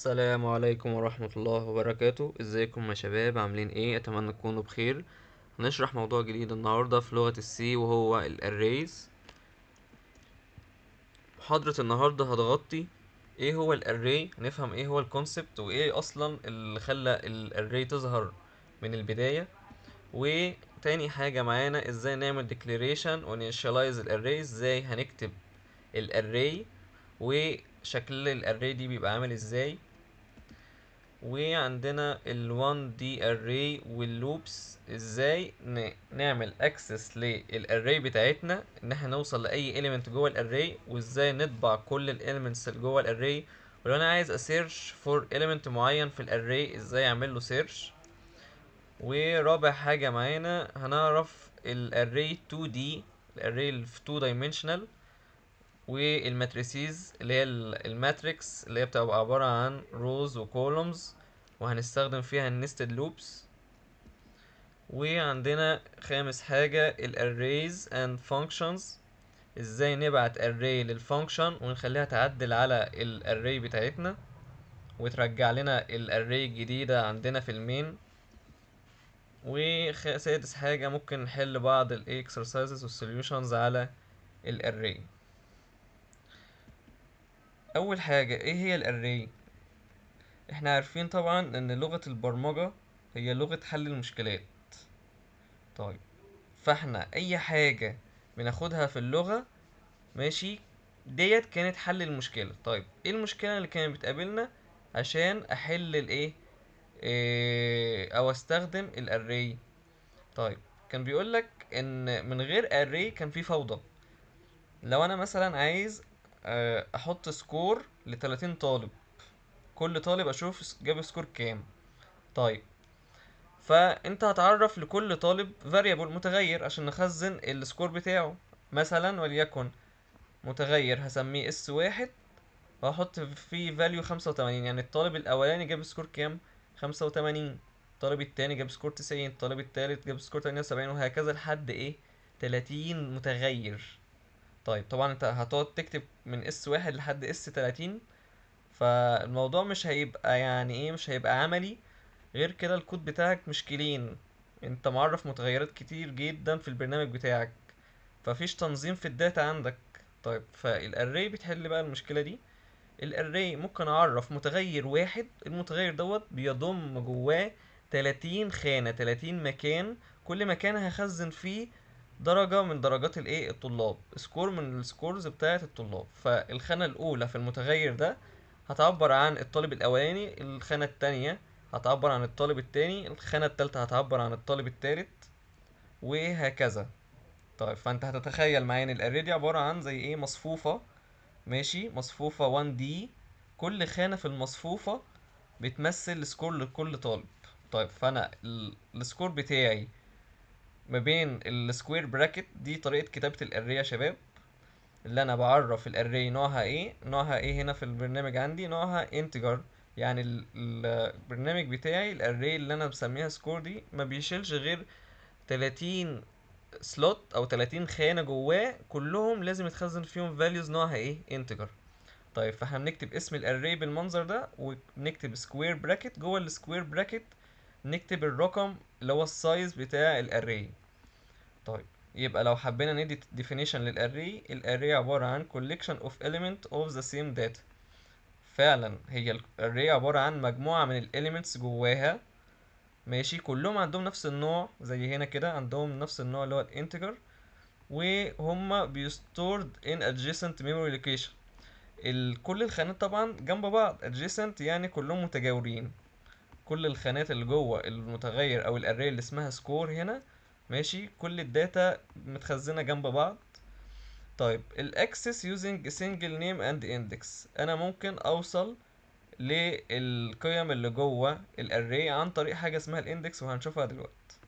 السلام عليكم ورحمة الله وبركاته. ازيكم يا شباب؟ عاملين ايه؟ اتمنى تكونوا بخير. هنشرح موضوع جديد النهاردة في لغة ال C وهو ال arrays. محاضرة النهاردة هتغطي ايه هو ال array، هنفهم ايه هو ال concept وايه اصلا اللي خلى ال array تظهر من البداية، وتاني حاجة معانا ازاي نعمل declaration و initialize ال array، ازاي هنكتب ال array وشكل ال array دي بيبقى عامل ازاي، وعندنا ال 1D array وال loops، ازاي نعمل access لل array بتاعتنا ان احنا نوصل لاي element جوه ال array، وازاي نطبع كل ال elements اللي جوه ال array، ولو انا عايز ا search for element معين في ال array ازاي اعمل له search. ورابع حاجة معانا هنعرف ال array 2D، ال array اللي في 2 dimensional، وال matrices اللي هي ال matrix اللي هي بتبقى عبارة عن rows و columns، وهنستخدم فيها ال nested loops. وعندنا خامس حاجة ال arrays and functions، ازاي نبعت array لل function ونخليها تعدل على ال array بتاعتنا وترجع لنا ال array الجديدة عندنا في ال main. وسادس حاجة ممكن نحل بعض ال exercises وال solutions على ال array. أول حاجة ايه هي ال array؟ احنا عارفين طبعا ان لغة البرمجة هي لغة حل المشكلات. فاحنا اي حاجة بناخدها في اللغة ماشي ديت كانت حل المشكلة. ايه المشكلة اللي كانت بتقابلنا عشان احل الايه، او استخدم ال array؟ كان بيقولك ان من غير array كان في فوضى. لو انا مثلا عايز، احط score لتلاتين طالب، كل طالب اشوف جاب score كام. فانت هتعرف لكل طالب variable متغير عشان نخزن ال score بتاعه. مثلا وليكن متغير هسميه S واحد وهحط فيه value 85، يعني الطالب الاولاني جاب score كام؟ 85، الطالب التاني جاب score 90، الطالب التالت جاب score 78، وهكذا لحد ايه؟ 30 متغير. طبعا انت هتقعد تكتب من S واحد لحد S 30، فالموضوع مش هيبقى يعني ايه، مش هيبقى عملي. غير كده الكود بتاعك مش clean، انت معرف متغيرات كتير جدا في البرنامج بتاعك، ففيش تنظيم في ال data عندك. فال array بتحل بقى المشكلة دي. ال array ممكن اعرف متغير واحد، المتغير دوت بيضم جواه 30 خانة، 30 مكان، كل مكان هخزن فيه درجة من درجات الايه؟ الطلاب، score من ال scores بتاعة الطلاب. فالخانة الأولى في المتغير ده هتعبر عن الطالب الأولاني، الخانة التانية هتعبر عن الطالب التاني، الخانة التالتة هتعبر عن الطالب التالت، وهكذا. فانت هتتخيل معايا ان ال array دي عبارة عن زي ايه؟ مصفوفة، ماشي، مصفوفة 1D، كل خانة في المصفوفة بتمثل score لكل طالب. فانا ال score بتاعي ما بين ال square bracket، دي طريقة كتابة ال array يا شباب، اللي انا بعرف ال array نوعها ايه، نوعها ايه هنا في البرنامج عندي نوعها integer، يعني البرنامج بتاعي ال array اللي انا بسميها score دي ما بيشيلش غير 30 slot او 30 خانة جواه، كلهم لازم يتخزن فيهم values نوعها ايه؟ integer. فاحنا بنكتب اسم ال array بالمنظر ده، ونكتب square bracket، جوه ال square bracket نكتب الرقم اللي هو ال size بتاع ال array. يبقى لو حبينا ندي definition لل array، ال array عبارة عن collection of element of the same data. فعلا هي ال array عبارة عن مجموعة من ال elements جواها، ماشي، كلهم عندهم نفس النوع، زي هنا كده عندهم نفس النوع اللي هو ال integer، وهم بي stored in adjacent memory location. كل الخانات طبعا جنب بعض، adjacent يعني كلهم متجاورين، كل الخانات اللي جوه المتغير او ال array اللي اسمها score هنا، ماشي، كل ال data متخزنه جنب بعض. ال access using single name and index، انا ممكن اوصل للقيم اللي جوه ال array عن طريق حاجه اسمها ال index، وهنشوفها دلوقتي.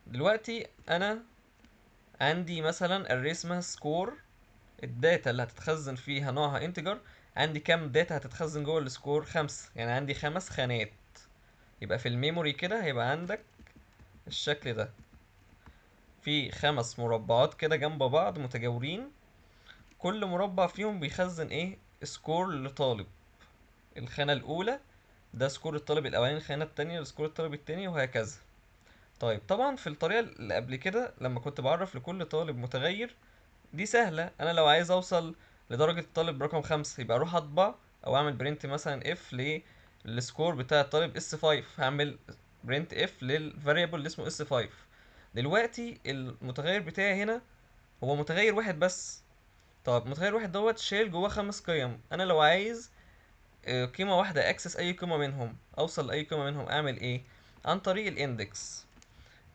دلوقتي انا عندي مثلا array اسمها score، ال data اللي هتتخزن فيها نوعها integer، عندي كام data هتتخزن جوه ال score؟ 5، يعني عندي 5 خانات. يبقى في ال memory كده هيبقى عندك الشكل ده، في 5 مربعات كده جنب بعض متجاورين، كل مربع فيهم بيخزن ايه؟ score لطالب. الخانة الأولى ده score الطالب الأولاني، الخانة التانية score الطالب التاني، وهكذا. طيب طبعا في الطريقة اللي قبل كده لما كنت بعرف لكل طالب متغير دي سهلة، أنا لو عايز أوصل لدرجة الطالب رقم 5 يبقى أروح أطبع أو أعمل print مثلا f لل score بتاع الطالب S 5، هعمل print f لل variable اللي اسمه S 5. دلوقتي المتغير بتاعي هنا هو متغير واحد بس. طب متغير واحد دوت شايل جواه 5 قيم، انا لو عايز قيمة واحدة access اي قيمة منهم، اوصل لاي قيمة منهم، اعمل ايه؟ عن طريق ال index.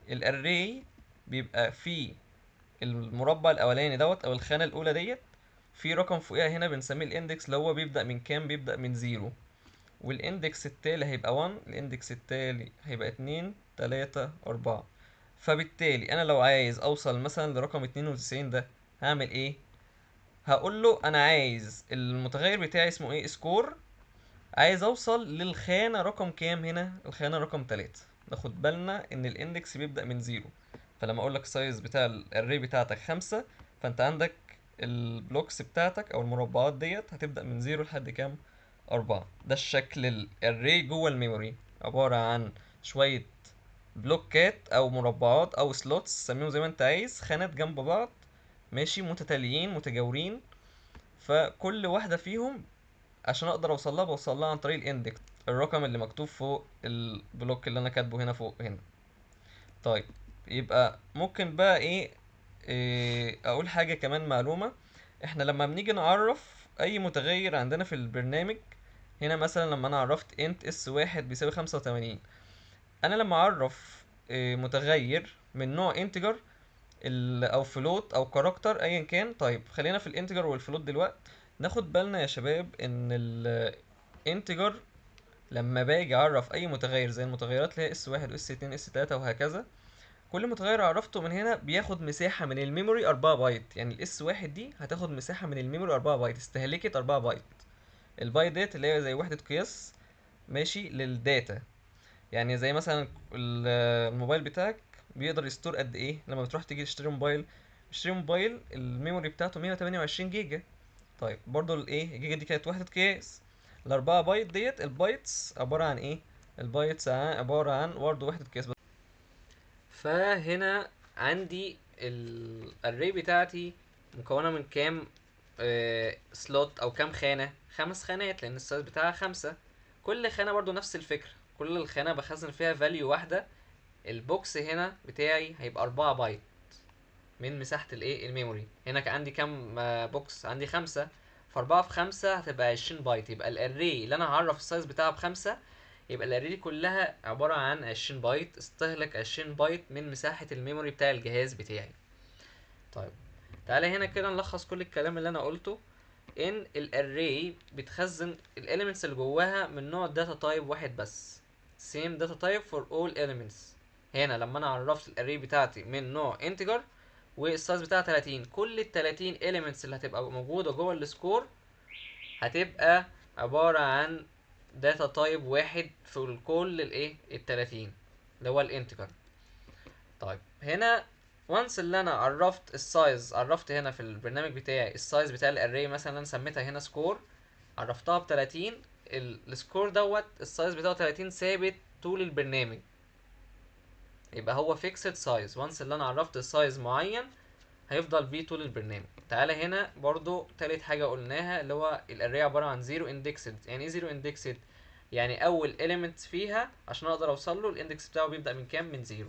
ال array بيبقى فيه المربع الاولاني دوت او الخانة الاولى ديت في رقم فوقيها هنا بنسميه ال index، اللي هو بيبدأ من كام؟ بيبدأ من 0، وال index التالي هيبقى 1، ال index التالي هيبقى 2، 3، 4. فبالتالي انا لو عايز اوصل مثلا لرقم 92 ده هعمل ايه؟ هقول له انا عايز المتغير بتاعي اسمه ايه؟ score، عايز اوصل للخانة رقم كام هنا؟ الخانة رقم 3. ناخد بالنا ان ال index بيبدأ من 0، فلما اقول لك size بتاع ال array بتاعتك 5، فانت عندك ال blocks بتاعتك او المربعات ديت هتبدأ من 0 لحد كام؟ 4. ده الشكل ال array جوه ال memory، عبارة عن شوية بلوكات او مربعات او slots، سميهم زي ما انت عايز، خانات جنب بعض ماشي، متتاليين متجاورين، فكل واحدة فيهم عشان اقدر اوصل لها بوصل لها عن طريق ال index، الرقم اللي مكتوب فوق ال block اللي انا كاتبه هنا فوق هنا. طيب يبقى ممكن بقى ايه، اقول حاجة كمان معلومة. احنا لما بنيجي نعرف اي متغير عندنا في البرنامج هنا، مثلا لما انا عرفت int s 1 بيساوي 85، انا لما اعرف متغير من نوع integer او float او character ايا كان، طيب خلينا في ال integer وال float دلوقتي. ناخد بالنا يا شباب ان ال integer لما باجي اعرف اي متغير زي المتغيرات اللي هي s 1 و s 2 s 3 وهكذا، كل متغير عرفته من هنا بياخد مساحة من ال memory 4 بايت. يعني ال s 1 دي هتاخد مساحة من ال memory 4 بايت، استهلكت 4 byte. ال byte ديت اللي هي زي وحدة قياس ماشي لل data، يعني زي مثلا الموبايل بتاعك بيقدر ي store قد ايه؟ لما بتروح تيجي تشتري موبايل، تشتري موبايل ال memory بتاعته 128 جيجا. طيب برضو الايه الجيجا دي كانت وحدة قياس. ال4 بايت ديت ال bytes عبارة عن ايه؟ ال bytes عبارة عن برضو وحدة قياس. فهنا عندي ال array بتاعتي مكونة من كام، slot او كام خانة؟ 5 خانات، لان ال size بتاعها 5. كل خانة برضو نفس الفكرة، كل الخانة بخزن فيها value واحدة. ال box هنا بتاعي هيبقى 4 بايت من مساحة الايه ال memory. هنا كان عندي كام، box؟ عندي 5، ف4 في 5 هتبقى 20 بايت. يبقى ال array اللي انا هعرف ال size بتاعها ب5، يبقى ال array دي كلها عبارة عن 20 بايت، استهلك 20 بايت من مساحة ال memory بتاع الجهاز بتاعي. طيب تعالى هنا كده نلخص كل الكلام اللي انا قلته. ان ال array بتخزن ال elements اللي جواها من نوع data type واحد بس، same data type for all elements. هنا لما انا عرفت ال array بتاعتي من نوع integer وال size بتاعها 30، كل ال 30 elements اللي هتبقى موجودة جوه ال score هتبقى عبارة عن data type واحد في كل الايه ال 30 اللي هو ال integer. طيب هنا once اللي انا عرفت ال size، عرفت هنا في البرنامج بتاعي ال size بتاع ال array مثلا انا سميتها هنا score، عرفتها ب 30، ال score دوت ال size بتاعه 30 ثابت طول البرنامج، يبقى هو fixed size. once اللي انا عرفت size معين هيفضل بيه طول البرنامج. تعالى هنا برضو تالت حاجة قلناها اللي هو ال array عبارة عن 0 indexed. يعني ايه 0 indexed؟ يعني اول element فيها عشان اقدر اوصل له ال index بتاعه بيبدأ من كام؟ من 0.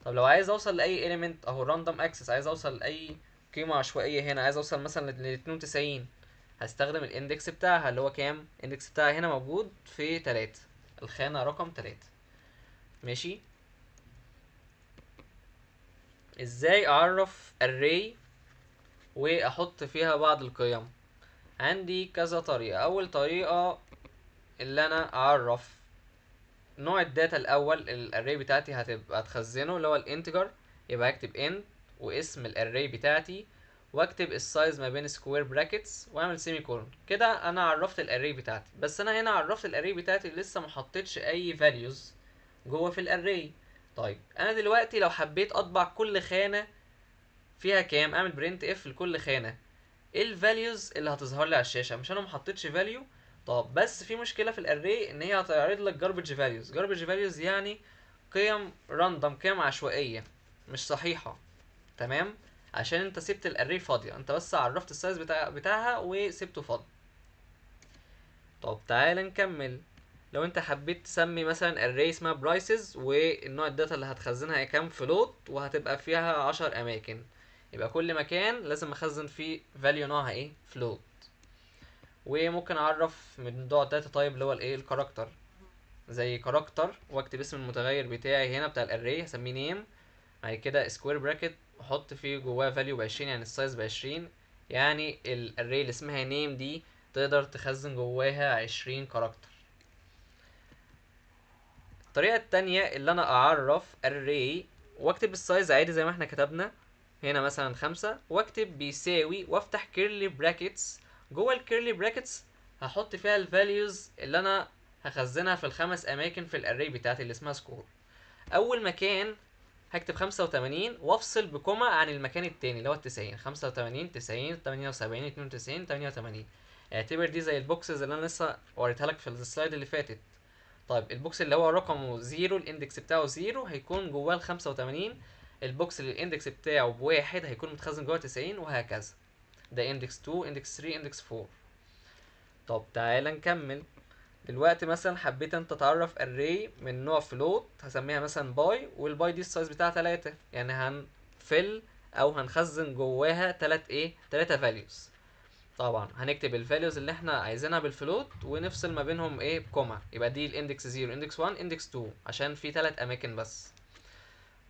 طب لو عايز اوصل لاي element اهو random access، عايز اوصل لاي قيمة عشوائية هنا، عايز اوصل مثلا ل 92، هستخدم ال index بتاعها اللي هو كام؟ ال index بتاعها هنا موجود في 3، الخانة رقم 3. ماشي. ازاي اعرف array واحط فيها بعض القيم؟ عندي كذا طريقة. اول طريقة اللي انا اعرف نوع ال data الاول، ال array بتاعتي هتبقى تخزنه اللي هو ال integer، يبقى هكتب int واسم ال array بتاعتي واكتب ال size ما بين square brackets واعمل semicolon. كده انا عرفت ال array بتاعتي. بس انا هنا عرفت ال array بتاعتي لسه ما حطيتش اي values جوه في ال array. طيب انا دلوقتي لو حبيت اطبع كل خانه فيها كام، اعمل printf لكل خانه. ايه ال values اللي هتظهر لي على الشاشة؟ مش انا ما حطيتش value. طب بس في مشكلة في ال array ان هي هتعرض لك garbage values. garbage values يعني قيم random، قيم عشوائية مش صحيحه، تمام؟ عشان انت سبت ال array فاضية، انت بس عرفت ال size بتاعها وسبته فاضي. طب تعال نكمل. لو انت حبيت تسمي مثلا array اسمها prices، والنوع ال data اللي هتخزنها هي كام؟ float، وهتبقى فيها 10 اماكن، يبقى كل مكان لازم اخزن فيه value نوعها ايه؟ float. وممكن اعرف من نوع data type اللي هو الايه؟ ال character، زي character، واكتب اسم المتغير بتاعي هنا بتاع ال array هسميه name، بعد كده square bracket احط فيه جواه value ب20، يعني ال size ب20، يعني ال array اللي اسمها name دي تقدر تخزن جواها 20 character. الطريقة التانية اللي انا اعرف array واكتب ال size عادي زي ما احنا كتبنا هنا مثلا 5، واكتب بيساوي وافتح curly brackets، جوه ال curly brackets هحط فيها ال values اللي انا هخزنها في الخمس اماكن في ال array بتاعتي اللي اسمها score. اول مكان هكتب 85 وافصل ب comma عن المكان التاني اللي هو 90، 85، 90، 78، 92، 88. اعتبر دي زي ال boxes اللي انا لسه وريتها لك في ال slide اللي فاتت. طيب ال box اللي هو رقمه 0، ال index بتاعه 0، هيكون جواه ال 85، ال box اللي ال index بتاعه ب1 هيكون متخزن جواه 90، وهكذا. ده index 2، index 3، index 4. طب تعالى نكمل. دلوقتي مثلا حبيت انت تعرف array من نوع float، هسميها مثلا pi، وال pi دي ال size بتاعها 3، يعني هن fill او هنخزن جواها 3 ايه؟ 3 values. طبعا هنكتب ال values اللي احنا عايزينها بال float ونفصل ما بينهم ايه؟ ب comma، يبقى دي ال index 0، index 1، index 2، عشان في 3 اماكن بس.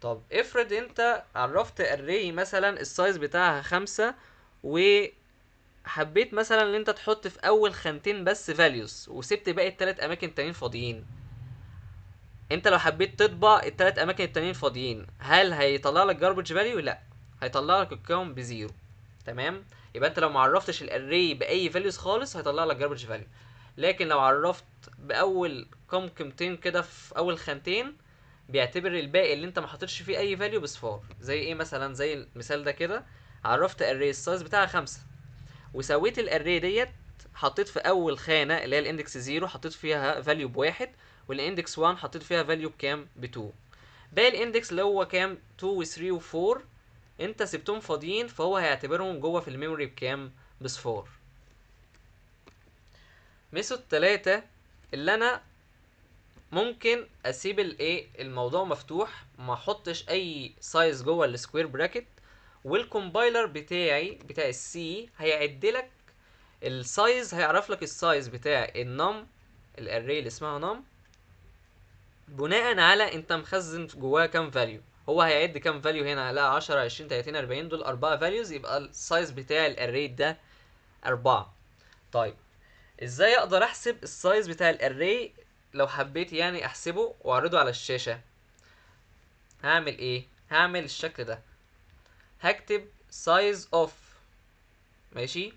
طب افرض انت عرفت array مثلا ال size بتاعها 5، وحبيت مثلا ان انت تحط في اول خانتين بس values وسبت باقي التلات اماكن التانيين فاضيين. انت لو حبيت تطبع التلات اماكن التانيين فاضيين، هل هيطلع لك garbage value؟ لا، هيطلع لك القيم ب zero، تمام؟ يبقى انت لو ما عرفتش ال array باي values خالص هيطلع لك garbage value، لكن لو عرفت باول كم قيمتين كده في اول خانتين بيعتبر الباقي اللي انت ما حطيتش فيه اي value بصفار. زي ايه مثلا؟ زي المثال ده كده، عرفت array ال size بتاعها 5، وسويت ال array ديت، حطيت في اول خانه اللي هي ال index 0 حطيت فيها value ب1، وال index 1 حطيت فيها value بكام؟ ب2. باقي ال index اللي هو كام؟ 2 و3 و4 انت سبتهم فاضيين، فهو هيعتبرهم جوه في ال memory بكام؟ بصفار. method 3 اللي انا ممكن اسيب الايه؟ الموضوع مفتوح، ما احطش اي size جوه ال square bracket، وال compiler بتاعي بتاع ال C هيعد لك ال size، هيعرف لك ال size بتاع ال num، ال array اللي اسمها num، بناء على انت مخزن جواها كام value. هو هيعد كام value هنا؟ لا 10، 20، 30، 40، دول 4 values، يبقى ال size بتاع ال array ده 4. طيب ازاي اقدر احسب ال size بتاع ال array لو حبيت يعني احسبه واعرضه على الشاشة؟ هعمل ايه؟ هعمل الشكل ده، هكتب size of، ماشي؟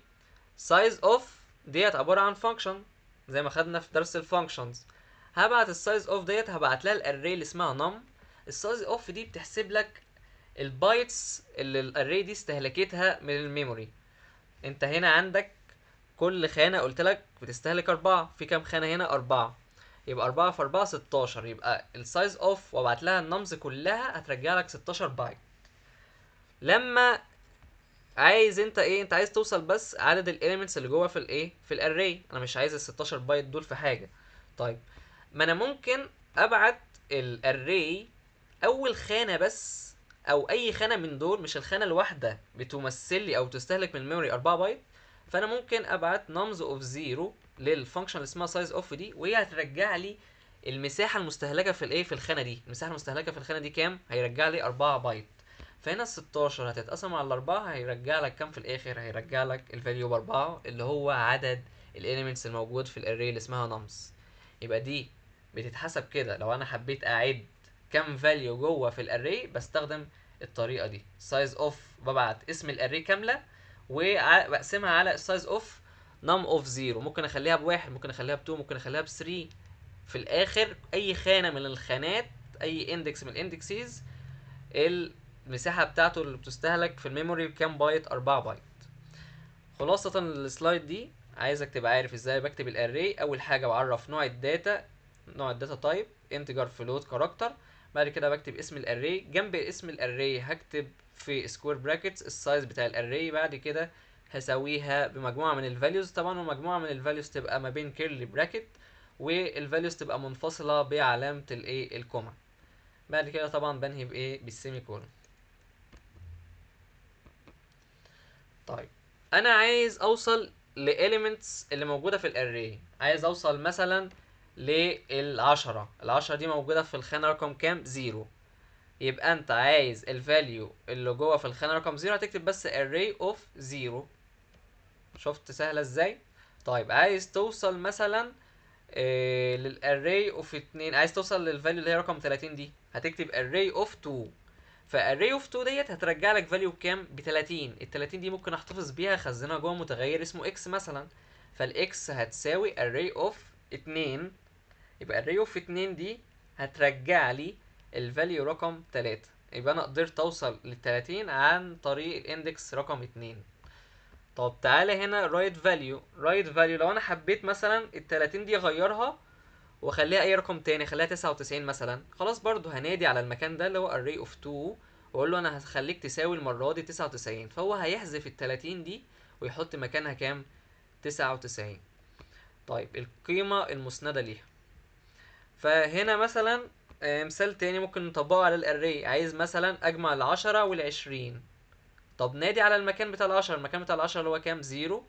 size of ديت عبارة عن function زي ما خدنا في درس ال functions. هبعت ال size of ديت، هبعت لها ال array اللي اسمها num. ال size of دي بتحسب لك ال bytes اللي ال array دي استهلكتها من ال memory. انت هنا عندك كل خانة قلت لك بتستهلك 4، في كام خانة هنا؟ 4، يبقى 4 في 4 16، يبقى ال size of وابعت لها ال nums كلها هترجع لك 16 بايت. لما عايز انت ايه؟ انت عايز توصل بس عدد ال elements اللي جوه في الايه؟ في ال array، انا مش عايز ال 16 بايت دول في حاجة. طيب ما انا ممكن ابعت ال array اول خانه بس، او اي خانه من دول، مش الخانة الواحدة بتمثل لي او تستهلك من ال memory 4 بايت، فانا ممكن ابعت nums of 0 لل function اللي اسمها size of دي، وهي هترجع لي المساحة المستهلكه في الايه؟ في الخانة دي. المساحة المستهلكه في الخانة دي كام؟ هيرجع لي 4 بايت. فهنا ال 16 هتتقسم على 4، هيرجع لك كام في الاخر؟ هيرجع لك ال value ب4 اللي هو عدد ال elements الموجود في ال array اللي اسمها nums. يبقى دي بتتحسب كده. لو انا حبيت اعد كام value جوه في ال array بستخدم الطريقة دي، size of ببعت اسم ال array كاملة وبقسمها على ال size of num of 0، ممكن اخليها ب1، ممكن اخليها ب2، ممكن اخليها ب3. في الاخر اي خانه من الخانات، اي index من ال indexes، المساحة بتاعته اللي بتستهلك في ال memory بكام بايت؟ 4 بايت. خلاصة ال slide دي عايزك تبقى عارف ازاي بكتب ال array. اول حاجة بعرف نوع ال data، نوع ال data type integer float character. بعد كده بكتب اسم ال array، جنب اسم ال array هكتب في square brackets ال size بتاع ال array. بعد كده هساويها بمجموعة من ال values، طبعا ومجموعة من ال values تبقى ما بين curly bracket، وال values تبقى منفصلة بعلامة الايه ال comma. بعد كده طبعا بنهي بايه بال semicolon. طيب انا عايز اوصل ل elements اللي موجودة في ال array، عايز اوصل مثلا للعشرة، العشرة دي موجودة في الخانة رقم كام؟ 0. يبقى انت عايز ال value اللي جوه في الخانة رقم 0، هتكتب بس array of 0. شفت سهلة ازاي؟ طيب عايز توصل مثلا لل array of 2، عايز توصل لل value اللي هي رقم 30 دي، هتكتب array of 2. ف array of 2 ديت هترجع لك value بكام؟ ب 30. ال 30 دي ممكن احتفظ بيها، اخزنها جوه متغير اسمه x مثلا، فال x هتساوي array of 2. يبقى array of 2 دي هترجع لي ال value رقم 3. يبقى انا قدرت اوصل لل 30 عن طريق ال index رقم 2. طب تعالى هنا write value، write value لو انا حبيت مثلا ال 30 دي اغيرها واخليها اي رقم تاني، خليها 99 مثلا، خلاص برضو هنادي على المكان ده اللي هو array of 2 واقول له انا هخليك تساوي المرة دي 99، فهو هيحذف ال 30 دي ويحط مكانها كام؟ 99. طيب القيمة المسندة ليها. فهنا مثلا مثال تاني ممكن نطبقه على ال array، عايز مثلا اجمع العشرة والعشرين. طب نادي على المكان بتاع العشرة، المكان بتاع العشرة اللي هو كام؟ 0.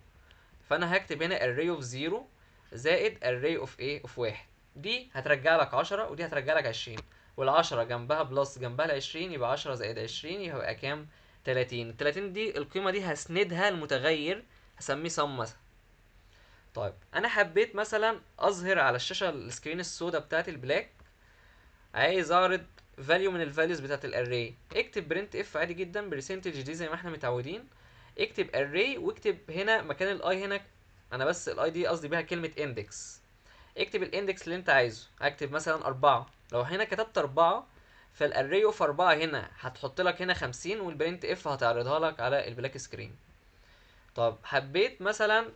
فانا هكتب هنا array of 0 زائد array of ايه؟ of 1. دي هترجع لك 10 ودي هترجع لك 20، والعشرة جنبها plus جنبها العشرين، يبقى 10 زائد 20 يبقى كام؟ 30. التلاتين دي القيمة دي هسندها المتغير هسميه sum مثلا. طيب انا حبيت مثلا اظهر على الشاشة ال screen السوداء بتاعت ال black، عايز اعرض value من ال values بتاعت ال array، اكتب printf عادي جدا percentage d زي ما احنا متعودين، اكتب array واكتب هنا مكان ال i هنا، انا بس ال i دي قصدي بيها كلمة index، اكتب ال index اللي انت عايزه، اكتب مثلا 4. لو هنا كتبت 4 فال array of 4 هنا هتحط لك هنا 50، وال printf هتعرضها لك على ال black screen. طب حبيت مثلا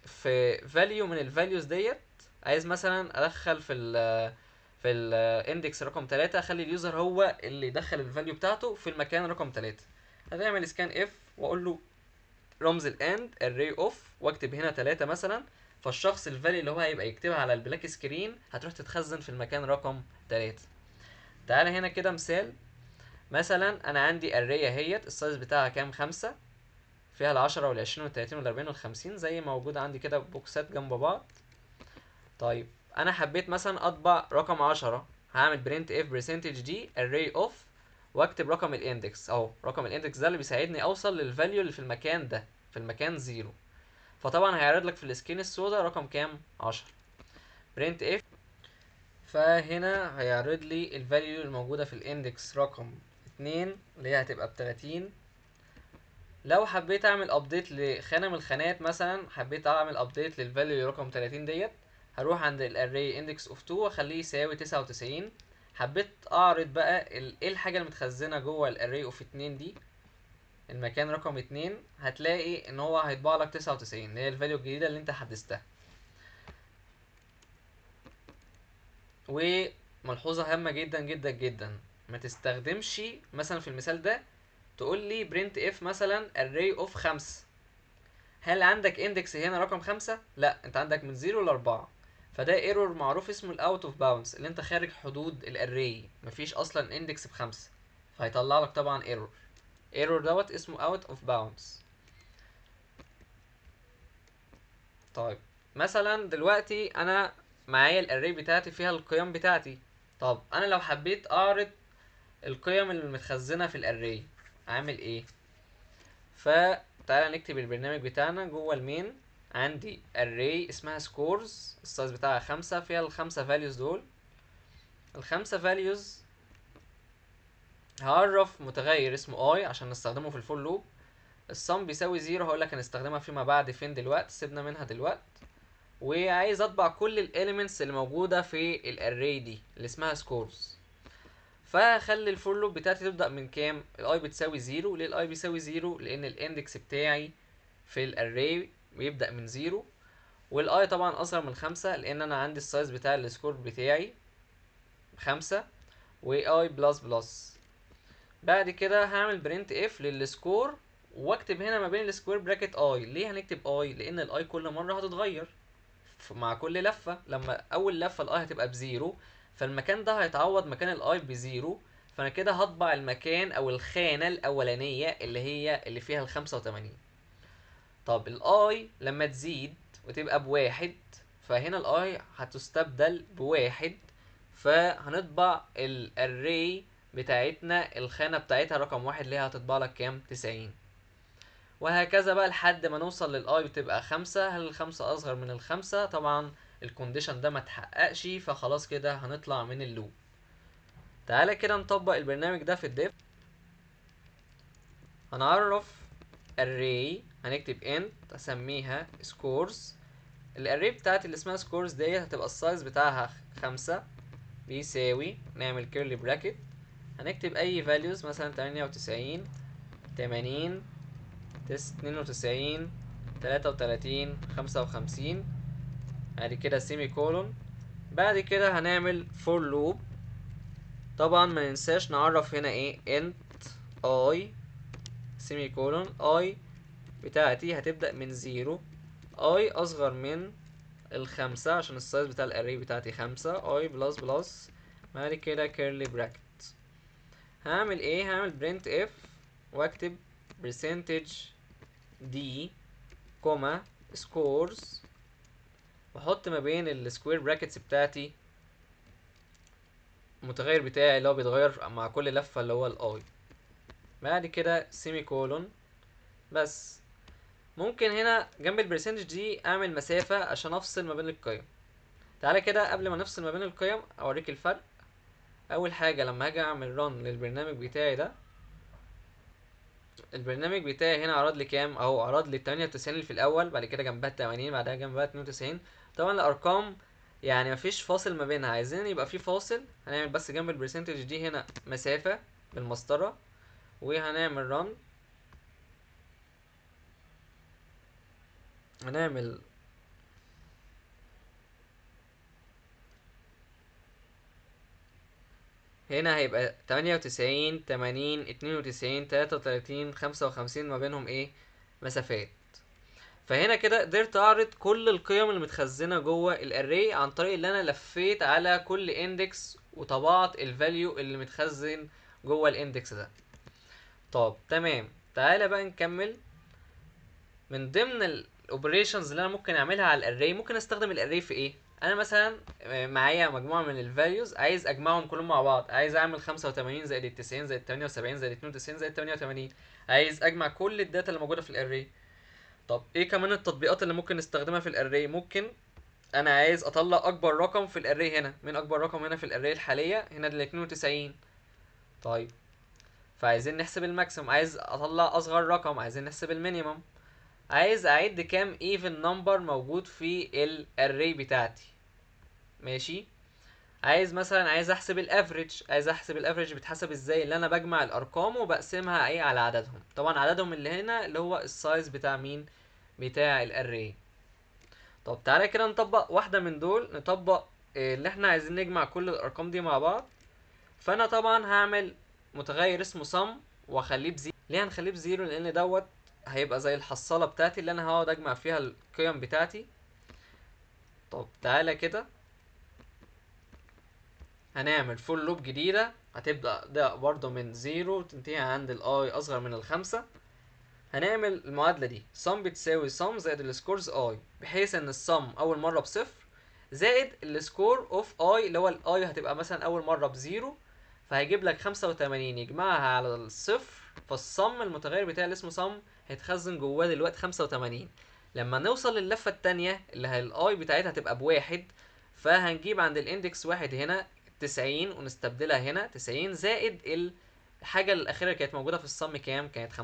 في value من ال values ديت، عايز مثلا ادخل في ال index رقم 3، اخلي ال user هو اللي يدخل ال value بتاعته في المكان رقم 3. هتعمل scanf واقول له رمز ال and array of واكتب هنا 3 مثلا، فالشخص ال value اللي هو هيبقى يكتبها على ال black screen هتروح تتخزن في المكان رقم 3. تعالى هنا كده مثال، مثلا انا عندي array اهيت ال size بتاعها كام؟ 5، فيها العشرة والعشرين والتلاتين والأربعين والخمسين زي ما موجود عندي كده بوكسات جنب بعض. طيب انا حبيت مثلا اطبع رقم 10، هعمل printf percentage d array of واكتب رقم ال index اهو، رقم ال index ده اللي بيساعدني اوصل لل value اللي في المكان ده، في المكان 0. فطبعا هيعرض لك في ال screen السوداء رقم كام؟ 10. printf، فهنا هيعرض لي ال value الموجودة في ال index رقم 2 اللي هي هتبقى بتلاتين. لو حبيت اعمل update لخانة من الخانات، مثلا حبيت اعمل update لل value رقم 30 ديت، هروح عند ال array index of 2 واخليه يساوي 99. حبيت اعرض بقى ايه الحاجة المتخزنة جوه ال array of 2 دي، المكان رقم 2، هتلاقي ان هو هيطبع لك 99 اللي هي ال value الجديدة اللي انت حدثتها. وملحوظة هامة جدا جدا جدا، ما تستخدمش مثلا في المثال ده تقول لي printf مثلا array of 5، هل عندك index هنا رقم 5؟ لا، انت عندك من 0 ل 4، فده error معروف اسمه ال out of bounds، اللي انت خارج حدود ال array، مفيش اصلا index ب5، فهيطلع لك طبعا error، error دوت اسمه out of bounds. طيب مثلا دلوقتي انا معايا ال array بتاعتي فيها القيم بتاعتي، طب انا لو حبيت اعرض القيم اللي متخزنه في ال array اعمل ايه؟ فتعالى نكتب البرنامج بتاعنا. جوه ال main عندي array اسمها scores، ال size بتاعها 5، فيها الخمسة values دول. الخمسة values هعرف متغير اسمه i عشان نستخدمه في ال for loop. ال sum بيساوي 0، هقولك هنستخدمها فيما بعد فين دلوقتي، سيبنا منها دلوقتي. وعايز اطبع كل ال elements اللي موجودة في ال array دي اللي اسمها scores، فخلي ال for loop بتاعتي تبدأ من كام؟ ال i بتساوي 0. ليه ال i بيساوي 0؟ لان ال index بتاعي في ال array بيبدأ من 0، وال i طبعا اصغر من 5 لان انا عندي ال size بتاع ال score بتاعي 5، و i plus plus. بعد كده هعمل printf لل score، واكتب هنا ما بين ال square bracket i. ليه هنكتب i؟ لان ال i كل مره هتتغير مع كل لفه. لما اول لفه ال i هتبقى ب zero، فالمكان ده هيتعوض مكان ال i ب zero، فانا كده هطبع المكان او الخانه الاولانيه اللي هي اللي فيها ال 85. طب ال i لما تزيد وتبقى بواحد، فهنا ال i هتستبدل بواحد، فهنطبع ال array بتاعتنا الخانه بتاعتها رقم 1 اللي هي هتطبع لك كام؟ 90. وهكذا بقى لحد ما نوصل لل i بتبقى 5. هل الخمسة اصغر من الخمسة؟ طبعا ال condition ده ما اتحققش، فخلاص كده هنطلع من ال loop. تعالى كده نطبق البرنامج ده في ال Dev. هنعرف array، هنكتب int اسميها scores. ال array بتاعتي اللي اسمها scores ديت هتبقى ال size بتاعها 5 بيساوي، نعمل curly bracket، هنكتب اي values مثلا 98، 80، 92، 33، 55، بعد كده semicolon. بعد كده هنعمل for loop. طبعا ما ننساش نعرف هنا ايه؟ int i semicolon. i بتاعتي هتبدأ من 0، i اصغر من الخمسة عشان ال size بتاع ال array بتاعتي 5، i plus plus، بعد كده curly bracket. هعمل ايه؟ هعمل printf واكتب percentage d comma scores، واحط ما بين ال square brackets بتاعتي المتغير بتاعي اللي هو بيتغير مع كل لفة اللي هو ال i، بعد كده semicolon. بس ممكن هنا جنب ال percentage دي اعمل مسافة عشان افصل ما بين القيم. تعالى كده قبل ما نفصل ما بين القيم اوريك الفرق. اول حاجة لما هاجي اعمل run للبرنامج بتاعي ده، البرنامج بتاعي هنا عرض لي كام؟ اهو عرض لي 98 اللي في الاول، بعد كده جنبها 80، بعدها جنبها 92. طبعا الارقام يعني مفيش فاصل ما بينها، عايزين يبقى في فاصل. هنعمل بس جنب ال percentage دي هنا مسافة بالمسطرة، وهنعمل run. هنعمل هنا هيبقى 98، 80، 92، 33، 55، ما بينهم ايه؟ مسافات. فهنا كده قدرت اعرض كل القيم اللي متخزنه جوه ال array عن طريق اللي انا لفيت على كل index وطبعت ال value اللي متخزن جوه ال index ده. طب تمام، تعالى بقى نكمل. من ضمن ال operations اللي انا ممكن اعملها على ال array، ممكن استخدم ال array في ايه؟ انا مثلا معايا مجموعه من ال values عايز اجمعهم كلهم مع بعض، عايز اعمل 85 زائد 90 زائد 78 زائد 92 زائد 88، عايز اجمع كل ال data اللي موجوده في ال array. طب ايه كمان التطبيقات اللي ممكن نستخدمها في ال array؟ ممكن انا عايز اطلع اكبر رقم في ال array هنا، مين اكبر رقم هنا في ال array الحاليه؟ هنا ال 92. طيب فعايزين نحسب ال maximum، عايز اطلع اصغر رقم، عايزين نحسب ال minimum، عايز اعد كام even number موجود في ال array بتاعتي. ماشي، عايز مثلا عايز احسب ال average، عايز احسب ال average بيتحسب ازاي؟ اللي انا بجمع الارقام وبقسمها ايه على عددهم. طبعا عددهم اللي هنا اللي هو ال size بتاع مين؟ بتاع ال array. طب تعالى كده نطبق واحده من دول، نطبق اللي احنا عايزين نجمع كل الارقام دي مع بعض. فانا طبعا هعمل متغير اسمه sum واخليه ب zero. ليه هنخليه ب zero؟ لان دوت هيبقى زي الحصاله بتاعتي اللي انا هقعد اجمع فيها القيم بتاعتي. طب تعالى كده هنعمل for loop جديدة، هتبدأ ده برضو من zero وتنتهي عند ال i اصغر من الخمسة. هنعمل المعادلة دي sum بتساوي sum زائد ال scores i، بحيث ان السم اول مرة بصفر زائد ال score of i اللي هو ال i هتبقى مثلا اول مرة ب zero، فهيجيب لك 85 يجمعها على الصفر، فال sum المتغير بتاعي اللي اسمه sum هيتخزن جواه دلوقتي 85. لما نوصل للفة التانية اللي هي ال i بتاعتها هتبقى بواحد، فهنجيب عند ال index واحد هنا 90 ونستبدلها هنا 90 زائد الحاجة الأخيرة اللي كانت موجودة في ال sum كام؟ كانت 85،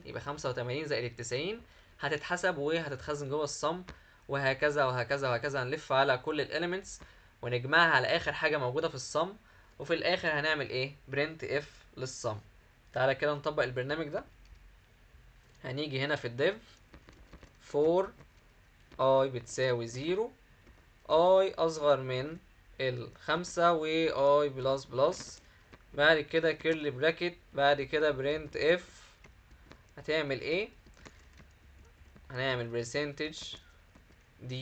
يبقى 85 زائد 90 هتتحسب وهتتخزن جوه ال sum، وهكذا وهكذا وهكذا. هنلف على كل ال elements ونجمعها على آخر حاجة موجودة في ال sum، وفي الآخر هنعمل إيه؟ printf لل sum. تعالى كده نطبق البرنامج ده. هنيجي هنا في ال Dev for i بتساوي 0، i اصغر من الخمسة و i plus plus، بعد كده curly bracket، بعد كده printf. هتعمل ايه؟ هنعمل percentage d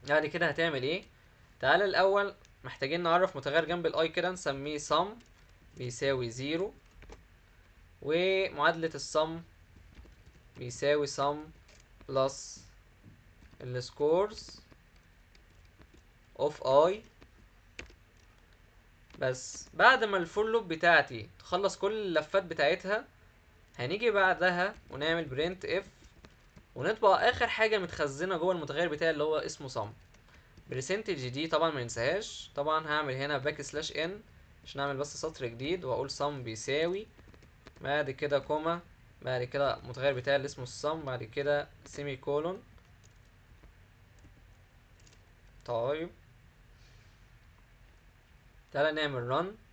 بعد كده هتعمل ايه؟ تعالى الاول محتاجين نعرف متغير جنب ال i كده نسميه sum بيساوي 0، ومعادلة ال sum بيساوي sum plus ال scores of i. بس بعد ما ال for loop بتاعتي تخلص كل اللفات بتاعتها هنيجي بعدها ونعمل printf ونطبع اخر حاجة متخزنة جوه المتغير بتاعي اللي هو اسمه sum. percentage d طبعا ما ننساهاش، طبعا هعمل هنا backslash n عشان اعمل بس سطر جديد واقول sum بيساوي بعد كده comma بعد كده المتغير بتاعي اللي اسمه ال sum بعد كده semicolon. طيب تعالى نعمل run.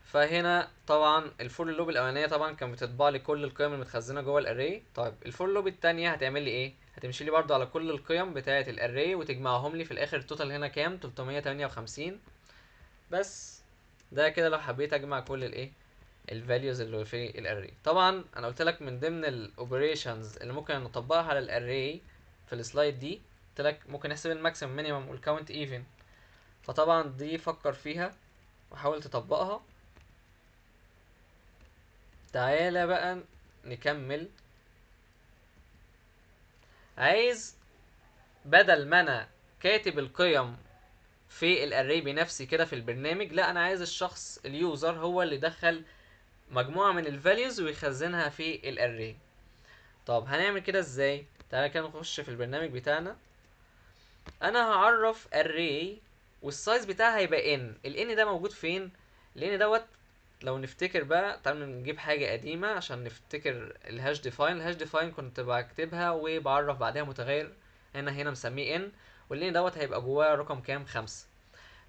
فهنا طبعا ال for loop الاولانية طبعا كان بتطبع لي كل القيم المتخزنه جوه ال array. طيب ال for loop الثانية هتعمل لي ايه؟ هتمشي لي برده على كل القيم بتاعه ال array وتجمعهم لي في الاخر. ال total هنا كام؟ 358. بس ده كده لو حبيت اجمع كل الايه ال values اللي في ال array. طبعا انا قلت لك من ضمن ال operations اللي ممكن نطبقها على ال array في ال slide دي، قلت لك ممكن نحسب ال maximum minimum وال count even. فطبعا دي فكر فيها وحاول تطبقها. تعالى بقى نكمل. عايز بدل ما انا كاتب القيم في ال array بنفسي كده في البرنامج، لا انا عايز الشخص ال user هو اللي دخل مجموعة من ال values ويخزنها في ال array. طب هنعمل كده ازاي؟ تعالى كده نخش في البرنامج بتاعنا. انا هعرف array وال size بتاعها هيبقى n. ال n ده موجود فين؟ ال n دوت لو نفتكر بقى، تعالوا نجيب حاجة قديمة عشان نفتكر ال hash define. ال hash define كنت بكتبها وبعرف بعدها متغير هنا مسميه n، وال n دوت هيبقى جواه رقم كام؟ 5.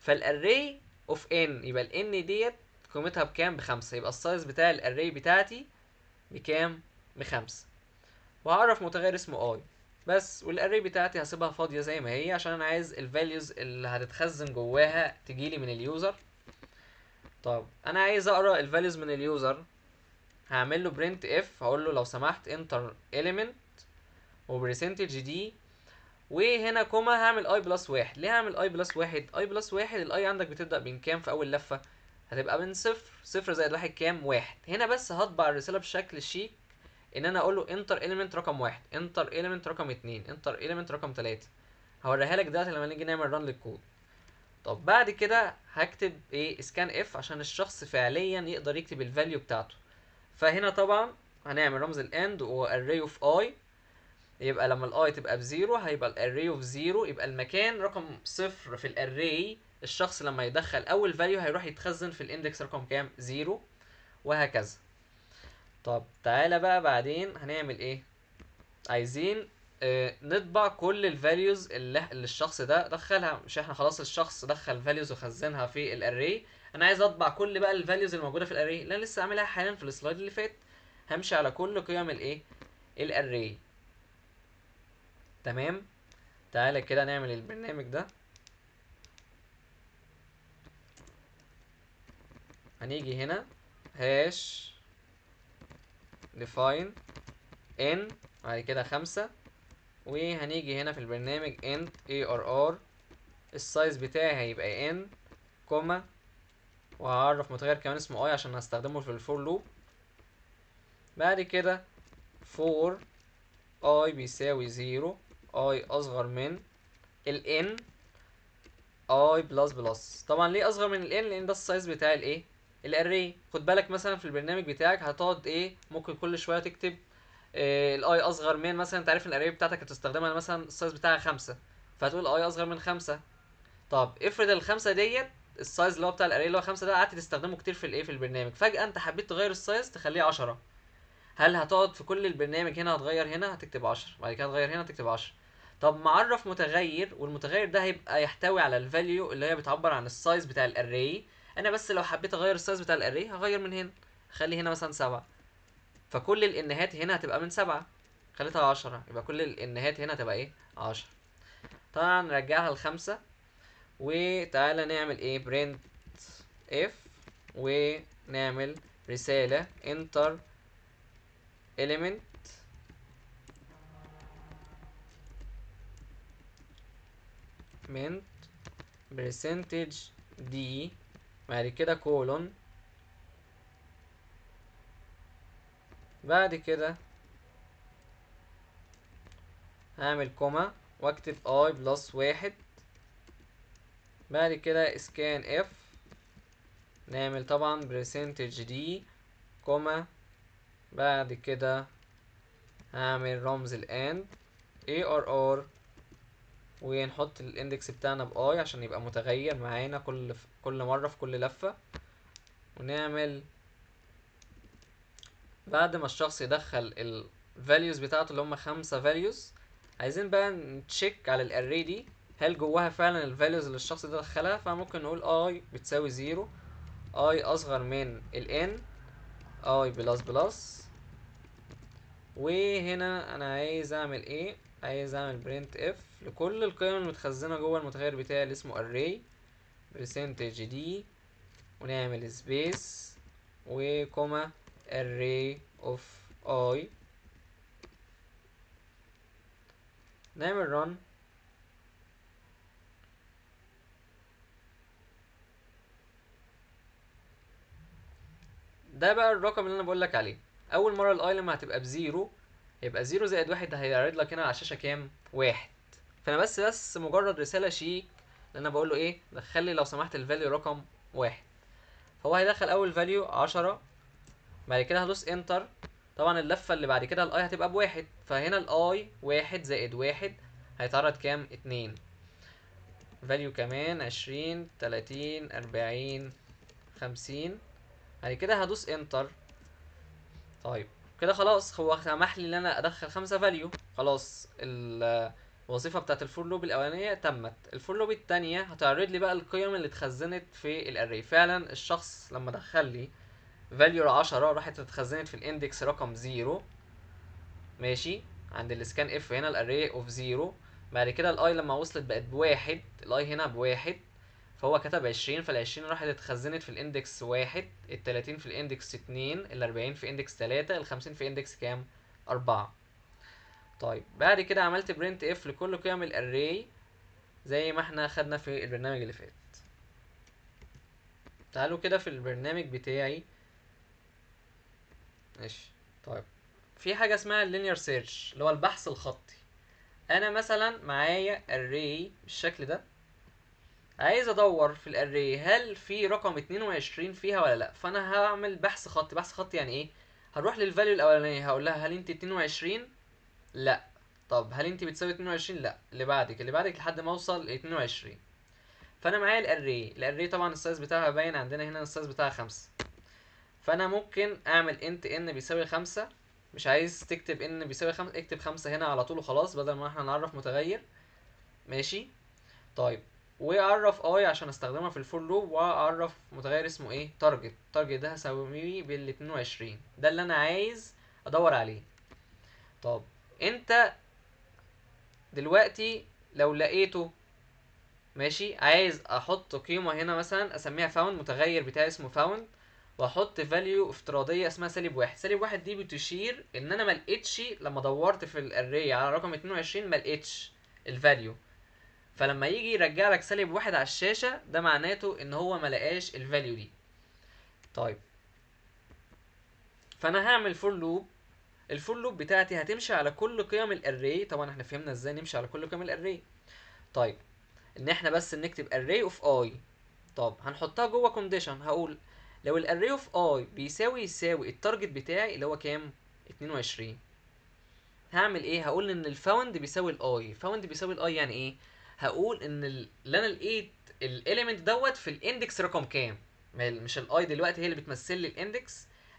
فال array of n يبقى ال n ديت قيمتها بكام؟ ب5. يبقى ال size بتاع ال array بتاعتي بكام؟ ب5. وهعرف متغير اسمه i بس، وال array بتاعتي هسيبها فاضية زي ما هي عشان انا عايز ال values اللي هتتخزن جواها تجيلي من ال user. طب انا عايز اقرا ال values من ال user، هعمل له printf، هقول له لو سمحت enter element و percentage d، وهنا comma هعمل i plus 1. ليه هعمل i plus 1؟ i plus 1 ال i عندك بتبدا من كام في اول لفه؟ هتبقى من 0، 0 زائد 1 كام؟ 1. هنا بس هطبع الرسالة بشكل شيك ان انا اقول له enter element رقم 1، enter element رقم 2، enter element رقم 3. هوريها لك دلوقتي لما نيجي نعمل run لل code. طب بعد كده هكتب ايه؟ scanf عشان الشخص فعليا يقدر يكتب ال value بتاعته. فهنا طبعا هنعمل رمز ال and و array of i، يبقى لما ال i تبقى ب zero هيبقى ال array of zero، يبقى المكان رقم 0 في ال array الشخص لما يدخل اول value هيروح يتخزن في ال index رقم كام؟ 0، وهكذا. طب تعالى بقى بعدين هنعمل ايه؟ عايزين نطبع كل ال values اللي الشخص ده دخلها. مش احنا خلاص الشخص دخل values وخزنها في ال array، انا عايز اطبع كل بقى ال values الموجودة في ال array اللي انا لسه عاملها حالا في ال slide اللي فات. همشي على كل قيم الايه؟ ال array. تمام. تعالى كده نعمل البرنامج ده. هنيجي هنا hash define n بعد كده 5، وهنيجي هنا في البرنامج int arr ال size بتاعي هيبقى n comma، وهعرف متغير كمان اسمه i عشان هستخدمه في ال for loop. بعد كده for i بيساوي 0، i اصغر من ال n i plus plus. طبعا ليه اصغر من ال n؟ لان ده ال size بتاع الايه؟ ال array. خد بالك مثلا في البرنامج بتاعك هتقعد ايه؟ ممكن كل شوية تكتب ال i اصغر من، مثلا انت عارف ان ال array بتاعتك هتستخدمها مثلا ال size بتاعها 5، فهتقول i اصغر من 5. طب افرض الخمسة ديت ال size اللي هو بتاع ال array اللي هو 5 ده قعدت تستخدمه كتير في الايه؟ في البرنامج، فجاة انت حبيت تغير ال size تخليه 10. هل هتقعد في كل البرنامج هنا هتغير هنا هتكتب 10، بعد كده هتغير هنا هتكتب 10؟ طب معرف متغير، والمتغير ده هيبقى يحتوي على ال value اللي هي بتعبر عن ال size بتاع ال array. انا بس لو حبيت اغير ال size بتاع ال array هغير من هنا، خلي هنا مثلا 7، فكل ال n هات هنا هتبقى من 7، خليتها 10، يبقى كل ال n هات هنا هتبقى ايه؟ 10. طبعا نرجعها ل5، وتعالى نعمل ايه؟ print f، ونعمل رسالة enter element ment percentage d، بعد كده colon، بعد كده هعمل comma واكتب i plus 1، بعد كده scan f، نعمل طبعا percentage d comma، بعد كده هعمل رمز ال and arr، ونحط ال index بتاعنا ب i عشان يبقى متغير معانا كل مرة في كل لفة. ونعمل بعد ما الشخص يدخل ال values بتاعته اللي هم 5 values، عايزين بقى ن check على ال array دي هل جواها فعلا ال values اللي الشخص ده دخلها. فممكن نقول i بتساوي 0، i اصغر من ال n، i plus plus. وهنا انا عايز اعمل ايه؟ عايز اعمل print f لكل القيم المتخزنه جوه المتغير بتاعي اللي اسمه array percentage d، ونعمل space و comma array of i، نعمل run. ده بقى الرقم اللي انا بقول لك عليه. اول مره ال i لما هتبقى ب zero يبقى 0 زائد 1 هيعرض لك هنا على الشاشه كام؟ 1. فانا بس مجرد رساله شيك اللي انا بقول له ايه؟ دخل لي لو سمحت ال value رقم 1. فهو هيدخل اول value 10، بعد كده هدوس enter. طبعا اللفه اللي بعد كده ال i هتبقى ب1، فهنا ال i 1 زائد 1 هيتعرض كام؟ 2. value كمان 20، 30، 40، 50. بعد كده هدوس enter. طيب كده خلاص هو سمح لي ان انا ادخل 5 value. خلاص الوظيفه بتاعت ال for loop الاولانيه تمت. ال for loop الثانيه هتعرض لي بقى القيم اللي اتخزنت في ال array. فعلا الشخص لما دخل لي value 10 راحت اتخزنت في ال index رقم 0، ماشي، عند ال scan f هنا ال array of 0. بعد كده ال i لما وصلت بقت ب1، ال i هنا ب1، فهو كتب 20، فال20 راحت اتخزنت في ال index 1، ال30 في ال index 2، ال40 في index 3، ال50 في index كام؟ 4. طيب بعد كده عملت print f لكل قيم ال array زي ما احنا خدنا في البرنامج اللي فات. تعالوا كده في البرنامج بتاعي. ماشي. طيب في حاجة اسمها ال linear search اللي هو البحث الخطي. انا مثلا معايا array بالشكل ده، عايز ادور في ال array هل في رقم 22 فيها ولا لا. فانا هعمل بحث خطي. بحث خطي يعني ايه؟ هروح لل value الاولانيه هقول لها هل انت 22؟ لا. طب هل انت بتساوي 22؟ لا. اللي بعدك اللي بعدك لحد ما اوصل ل 22. فانا معايا ال array، ال array طبعا ال size بتاعها باين عندنا هنا، ال size بتاعها 5. فانا ممكن اعمل int n بيساوي 5. مش عايز تكتب n بيساوي 5، اكتب 5 هنا على طول وخلاص بدل ما احنا نعرف متغير. ماشي. طيب واعرف i عشان استخدمها في ال for loop، واعرف متغير اسمه ايه؟ target. target ده هساويه بال 22، ده اللي انا عايز ادور عليه. طب انت دلوقتي لو لقيته، ماشي، عايز احط قيمه هنا مثلا اسميها found، متغير بتاعي اسمه found، واحط value افتراضيه اسمها سالب 1. سالب 1 دي بتشير ان انا ما لقيتش لما دورت في ال array على رقم 22 ما لقيتش ال value. فلما يجي يرجع لك سالب 1 على الشاشه ده معناته ان هو ما لقاش ال value دي. طيب فانا هعمل for loop. ال for loop بتاعتي هتمشي على كل قيم ال array. طبعا احنا فهمنا ازاي نمشي على كل قيم ال array. طيب ان احنا بس نكتب array of i. طب هنحطها جوه condition، هقول لو ال array of i بيساوي يساوي ال target بتاعي اللي هو كام؟ 22. هعمل ايه؟ هقول ان ال found بيساوي ال i. found بيساوي ال i يعني ايه؟ هقول ان اللي انا لقيت ال element دوت في ال index رقم كام. مش ال i دلوقتي هي اللي بتمثل لي ال index.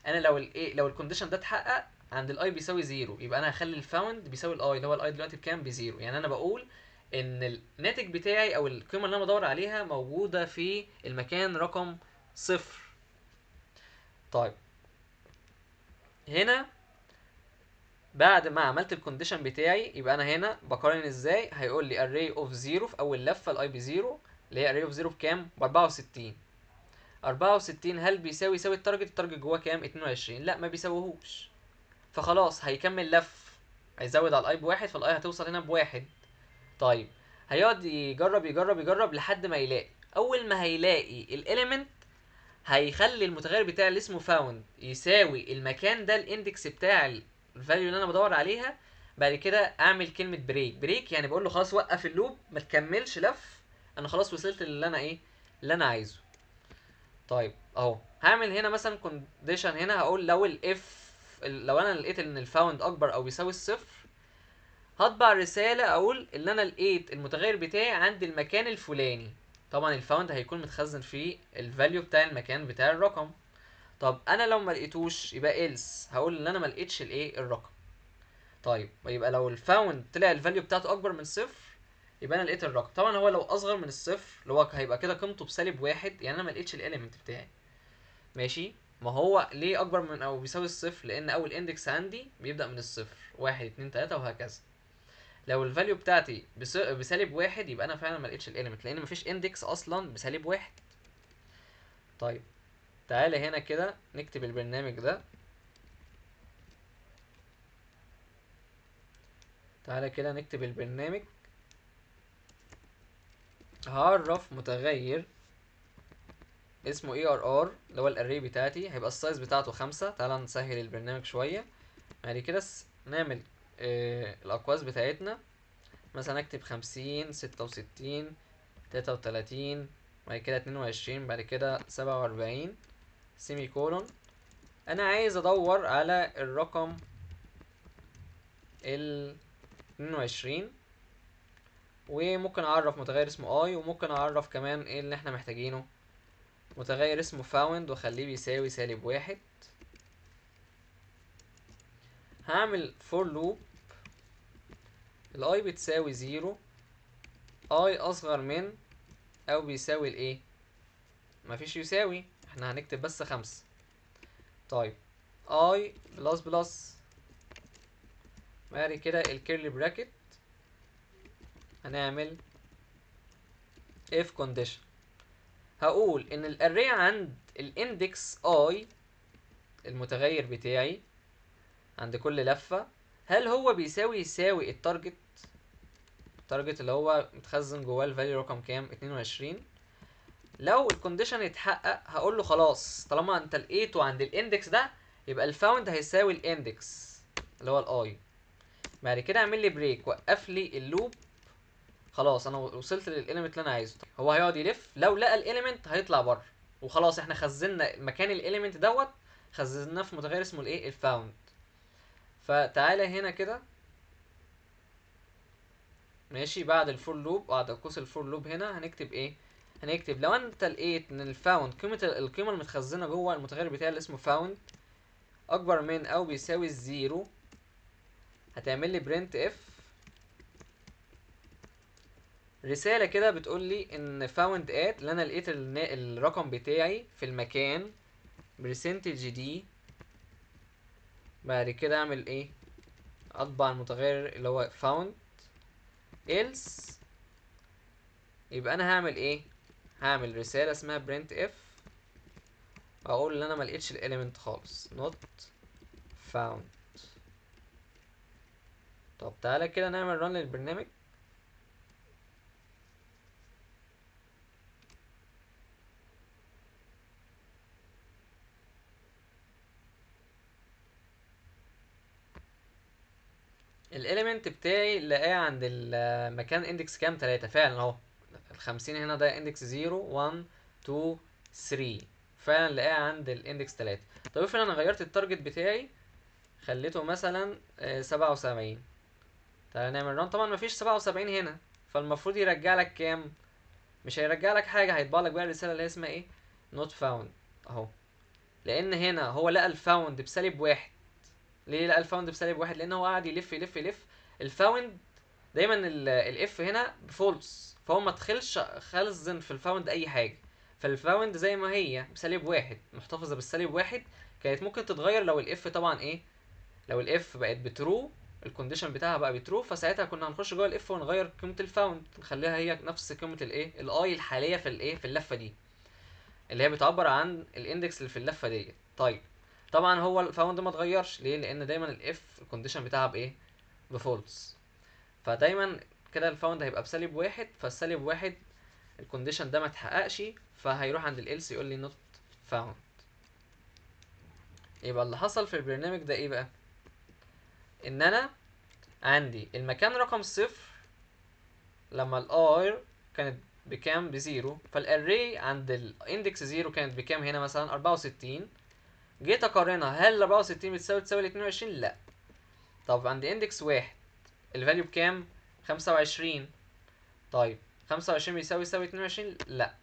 انا لو الايه، لو ال condition ده اتحقق عند ال i بيساوي zero، يبقى انا هخلي ال found بيساوي ال i، اللي هو ال i دلوقتي بكام؟ ب zero. يعني انا بقول ان الناتج بتاعي او القيمة اللي انا بدور عليها موجودة في المكان رقم 0. طيب هنا بعد ما عملت ال condition بتاعي، يبقى انا هنا بقارن ازاي؟ هيقول لي array of 0 في اول لفه ال i ب zero، اللي هي array of 0 بكام؟ ب 64. 64 هل بيساوي يساوي ال target؟ ال target جواه كام؟ 22. لا ما بيساويهوش، فخلاص هيكمل لف، هيزود على ال i بواحد، فال i هتوصل هنا بواحد. طيب هيقعد يجرب يجرب يجرب لحد ما يلاقي، اول ما هيلاقي ال element هيخلي المتغير بتاعي اللي اسمه found يساوي المكان ده، ال index بتاع ال value اللي انا بدور عليها. بعد كده اعمل كلمة break. break يعني بقول له خلاص وقف ال loop، ما تكملش لف، انا خلاص وصلت للي انا ايه، اللي انا عايزه. طيب اهو هعمل هنا مثلا condition، هنا هقول لو ال if، لو انا لقيت ان ال found اكبر او بيساوي الصفر، هطبع رسالة اقول ان انا لقيت المتغير بتاعي عند المكان الفلاني. طبعا ال found هيكون متخزن في ال value بتاع المكان بتاع الرقم. طب انا لو ما لقيتوش يبقى else، هقول ان انا ما لقيتش الايه، الرقم. طيب يبقى لو ال found طلع ال value بتاعته اكبر من صفر يبقى انا لقيت الرقم. طبعا هو لو اصغر من الصفر اللي هو هيبقى كده قيمته بسالب واحد، يعني انا ما لقيتش ال element بتاعي. ماشي، ما هو ليه اكبر من او بيساوي الصفر؟ لان اول index عندي بيبدا من الصفر، 1 2 3 وهكذا. لو ال value بتاعتي بسالب واحد يبقى انا فعلا ما لقيتش ال element، لان مفيش index اصلا بسالب واحد. طيب تعالى هنا كده نكتب البرنامج ده. تعالى كده نكتب البرنامج. هعرف متغير اسمه ARR اللي هو ال array بتاعتي، هيبقى ال size بتاعته 5. تعالى نسهل البرنامج شوية. بعد كده نعمل الأقواس بتاعتنا، مثلا اكتب 50، 66، 33، بعد كده 22، بعد كده 47، semicolon. انا عايز ادور على الرقم ال 22، وممكن اعرف متغير اسمه i، وممكن اعرف كمان ايه اللي احنا محتاجينه، متغير اسمه found واخليه بيساوي سالب واحد. هعمل for loop ال i بتساوي 0، i اصغر من او بيساوي الايه، مفيش يساوي، احنا هنكتب بس 5. طيب i plus plus، بعد كده ال curly bracket هنعمل if condition، هقول ان ال array عند ال index i المتغير بتاعي عند كل لفة، هل هو بيساوي يساوي ال target؟ ال target اللي هو متخزن جواه ال value رقم كام؟ 22. لو ال condition اتحقق هقول له خلاص طالما انت لقيته عند ال index ده يبقى ال found هيساوي ال index اللي هو ال i. بعد كده اعمل لي break، وقف لي ال loop، خلاص انا وصلت لل element اللي انا عايزه. هو هيقعد يلف، لو لقى ال element هيطلع بره، وخلاص احنا خزنا مكان ال element دوت، خزناه في متغير اسمه الايه، ال found. فتعالى هنا كده ماشي، بعد ال for loop، بعد قوس ال for loop هنا هنكتب ايه؟ هنكتب لو انت لقيت ان ال found قيمة القيمة المتخزنة جوه المتغير بتاعي اللي اسمه found اكبر من او بيساوي ال zero، هتعمل لي printf رسالة كده بتقول لي ان found at اللي انا لقيت الرقم بتاعي في المكان percentage d. بعد كده اعمل ايه؟ اطبع المتغير اللي هو found. else يبقى انا هعمل ايه؟ هعمل رسالة اسمها printf اقول ان انا ما لقيتش ال element خالص، not found. طب تعالى كده نعمل run للبرنامج. ال element بتاعي لقاه عند المكان index كام؟ 3 فعلا اهو، ال50 هنا ده index 0 1 2 3، فعلا لقاه عند ال index 3. طب افرض انا غيرت ال target بتاعي خليته مثلا 77، تعالى نعمل run. طبعا مفيش 77 هنا، فالمفروض يرجع لك كام؟ مش هيرجع لك حاجة، هيطبع لك بقى الرسالة اللي هي اسمها ايه؟ not found اهو، لان هنا هو لقى ال found بسالب واحد، ليه لقى ال found بسالب واحد؟ لان هو قاعد يلف يلف يلف. ال found دايما ال if هنا ب false، فهو ما دخلش خزن في ال found اي حاجه، فال found زي ما هي بسالب واحد، محتفظه بالسالب واحد. كانت ممكن تتغير لو ال if طبعا ايه، لو ال if بقت ب true، ال condition بتاعها بقى ب true، فساعتها كنا هنخش جوه ال if ونغير قيمه ال found، نخليها هي نفس قيمه الايه ال i الحاليه في الايه في اللفه دي، اللي هي بتعبر عن ال index اللي في اللفه ديت. طيب طبعا هو ال found ما اتغيرش، ليه؟ لان دايما ال if ال condition بتاعها بايه؟ ب false، فدايما كده ال found هيبقى بسالب واحد، فالسالب واحد ال condition ده ما اتحققش، فهيروح عند ال else يقول لي not found. يبقى اللي حصل في البرنامج ده ايه بقى؟ ان انا عندي المكان رقم 0 لما ال i كانت بكام؟ ب zero، فال array عند ال index 0 كانت بكام هنا؟ مثلا 64. جيت اقارنها، هل 64 بتساوي تساوي 22؟ لا. طب عند index 1 ال value بكام؟ 25. طيب 25 بيساوي يساوي 22؟ لا.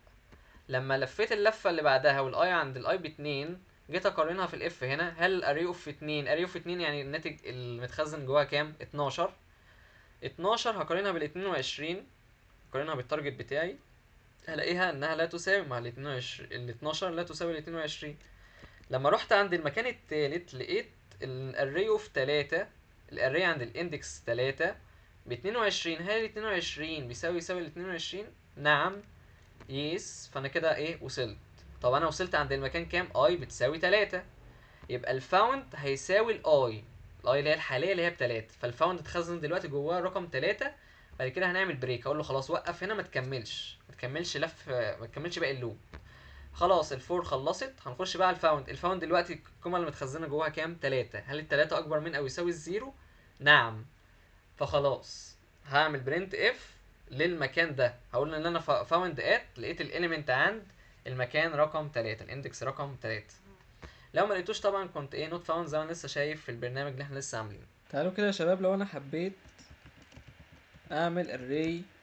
لما لفيت اللفه اللي بعدها وال i عند ال i باتنين، جيت اقارنها في ال if هنا، هل array of 2، array of 2 يعني الناتج المتخزن جواها كام؟ 12. 12 هقارنها بال 22، هقارنها بال target بتاعي، هلاقيها انها لا تساوي مع ال 22، ال 12 لا تساوي ال 22. لما رحت عند المكان التالت لقيت ال array of 3، ال array عند ال index 3 ب 22، هل ال 22 بيساوي يساوي ال 22؟ نعم، yes. فانا كده ايه وصلت. طب انا وصلت عند المكان كام؟ i بتساوي 3، يبقى ال found هيساوي ال i، ال i اللي هي الحاليه اللي هي ب3، فال found اتخزن دلوقتي جواه رقم 3. بعد كده هنعمل break، اقول له خلاص وقف هنا، ما تكملش، ما تكملش لف، ما تكملش باقي ال loop. خلاص ال for خلصت، هنخش بقى على ال found. ال found دلوقتي القيمه اللي متخزنه جواها كام؟ 3. هل ال3 اكبر من او يساوي ال zero؟ نعم. فخلاص هعمل printf للمكان ده، هقول ان انا found at، لقيت ال element عند المكان رقم 3، ال index رقم 3. لو ما لقيتوش طبعا كنت ايه not found زي ما انا لسه شايف في البرنامج اللي احنا لسه عاملينه. تعالوا كده يا شباب، لو انا حبيت اعمل array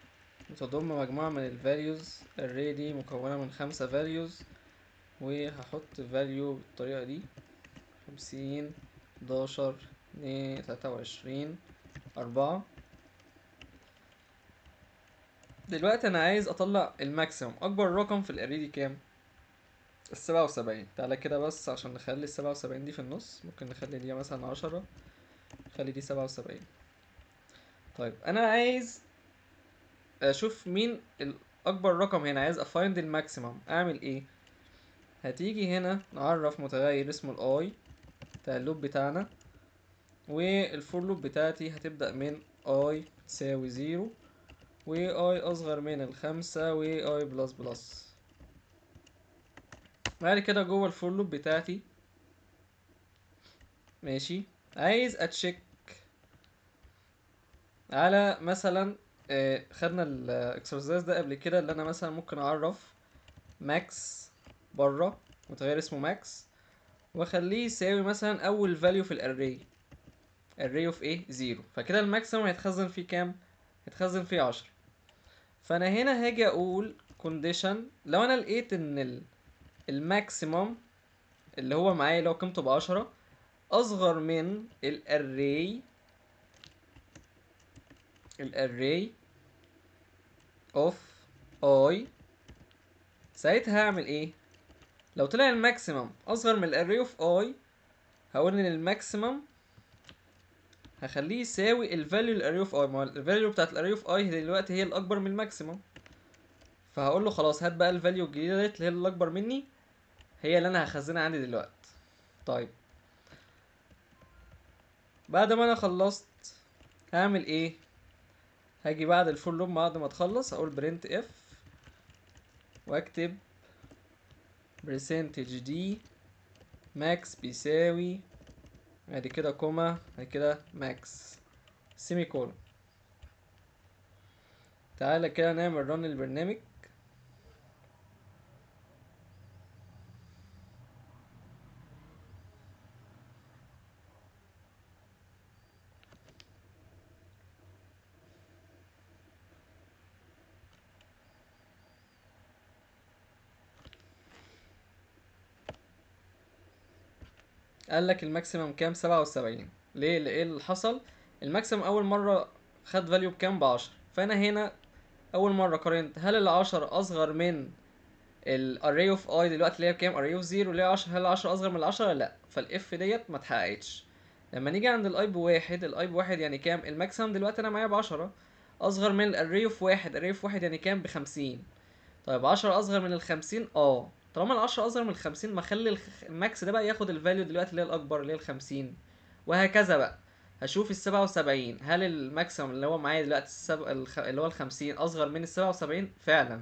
بتضم مجموعة من ال values، array دي مكونة من 5 values، وهحط value بالطريقة دي 50، 11، 2، 23، 4. دلوقتي انا عايز اطلع ال maximum، اكبر رقم في ال array دي كام؟ 77. تعالى كده بس عشان نخلي 77 دي في النص، ممكن نخلي دي مثلا 10، نخلي دي 77. طيب انا عايز اشوف مين الاكبر رقم هنا، عايز ا find ال maximum. اعمل ايه؟ هتيجي هنا نعرف متغير اسمه ال i بتاع ال loop بتاعنا، وال for loop بتاعتي هتبدأ من i تساوي 0 و i اصغر من 5 و i plus plus. بعد كده جوه ال for loop بتاعتي ماشي، عايز ا check على مثلا، خدنا ال exercise ده قبل كده، اللي انا مثلا ممكن اعرف max بره، متغير اسمه max، واخليه يساوي مثلا اول value في ال array، array of ايه؟ 0. فكده ال maximum هيتخزن فيه كام؟ هيتخزن فيه 10. فانا هنا هاجي اقول condition، لو انا لقيت ان ال maximum اللي هو معايا اللي هو قيمته ب10 اصغر من ال array of i، ساعتها هعمل ايه؟ لو طلع ال maximum اصغر من ال array of i، هقول ان ال maximum هخليه يساوي ال value ال array of i، ما هو ال value بتاعت ال array of i دلوقتي هي الاكبر من ال maximum، فهقول له خلاص هات بقى ال value الجديده ديت اللي هي الاكبر مني، هي اللي انا هخزنها عندي دلوقتي. طيب بعد ما انا خلصت هعمل ايه؟ هاجي بعد ال for loop بعد ما تخلص اقول printf واكتب percentage d max بيساوي بعد كده comma بعد كده max semicolon. تعالى كده نعمل run للبرنامج. قال لك ال maximum كام؟ 77. ليه؟ لإيه اللي حصل؟ ال maximum اول مرة خد value بكام؟ ب10. فانا هنا اول مرة قارنت هل ال10 اصغر من ال array of i دلوقتي اللي هي بكام؟ array of 0 اللي هي 10، هل ال10 اصغر من ال10؟ لا، فال if ديت ما اتحققتش. لما نيجي عند ال i بواحد، ال i بواحد يعني كام؟ ال maximum دلوقتي انا معايا ب10، اصغر من ال array of واحد، array of واحد يعني كام؟ ب50. طيب 10 اصغر من ال50؟ طالما ال10 اصغر من ال50 ما اخلي ال max ده بقى ياخد ال value دلوقتي اللي هي الاكبر اللي هي ال50، وهكذا بقى. هشوف ال77 هل ال maximum اللي هو معايا دلوقتي اللي هو ال50 اصغر من ال77؟ فعلا.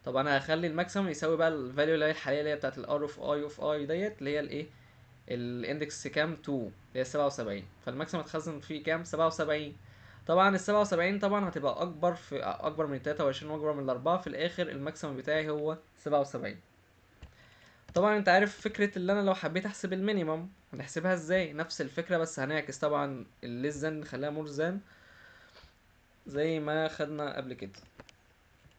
طب انا هخلي ال maximum يساوي بقى ال value اللي هي الحالية اللي هي بتاعت ال array of i of i ديت اللي هي الايه؟ ال index كام؟ 2 اللي هي 77. فال maximum اتخزن فيه كام؟ 77. طبعا ال77 طبعا هتبقى اكبر من 23 واكبر من ال4، في الاخر ال maximum بتاعي هو 77. طبعا انت عارف فكرة اللي انا لو حبيت احسب ال minimum هنحسبها ازاي؟ نفس الفكرة بس هنعكس طبعا ال less than نخليها more than زي ما خدنا قبل كده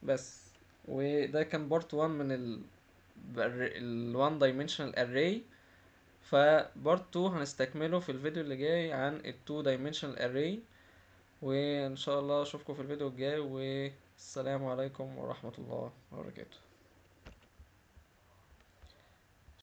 بس. وده كان part 1 من ال 1 dimensional array. ف part 2 هنستكمله في الفيديو اللي جاي عن ال 2 dimensional array، وان شاء الله اشوفكم في الفيديو الجاي، والسلام عليكم ورحمة الله وبركاته.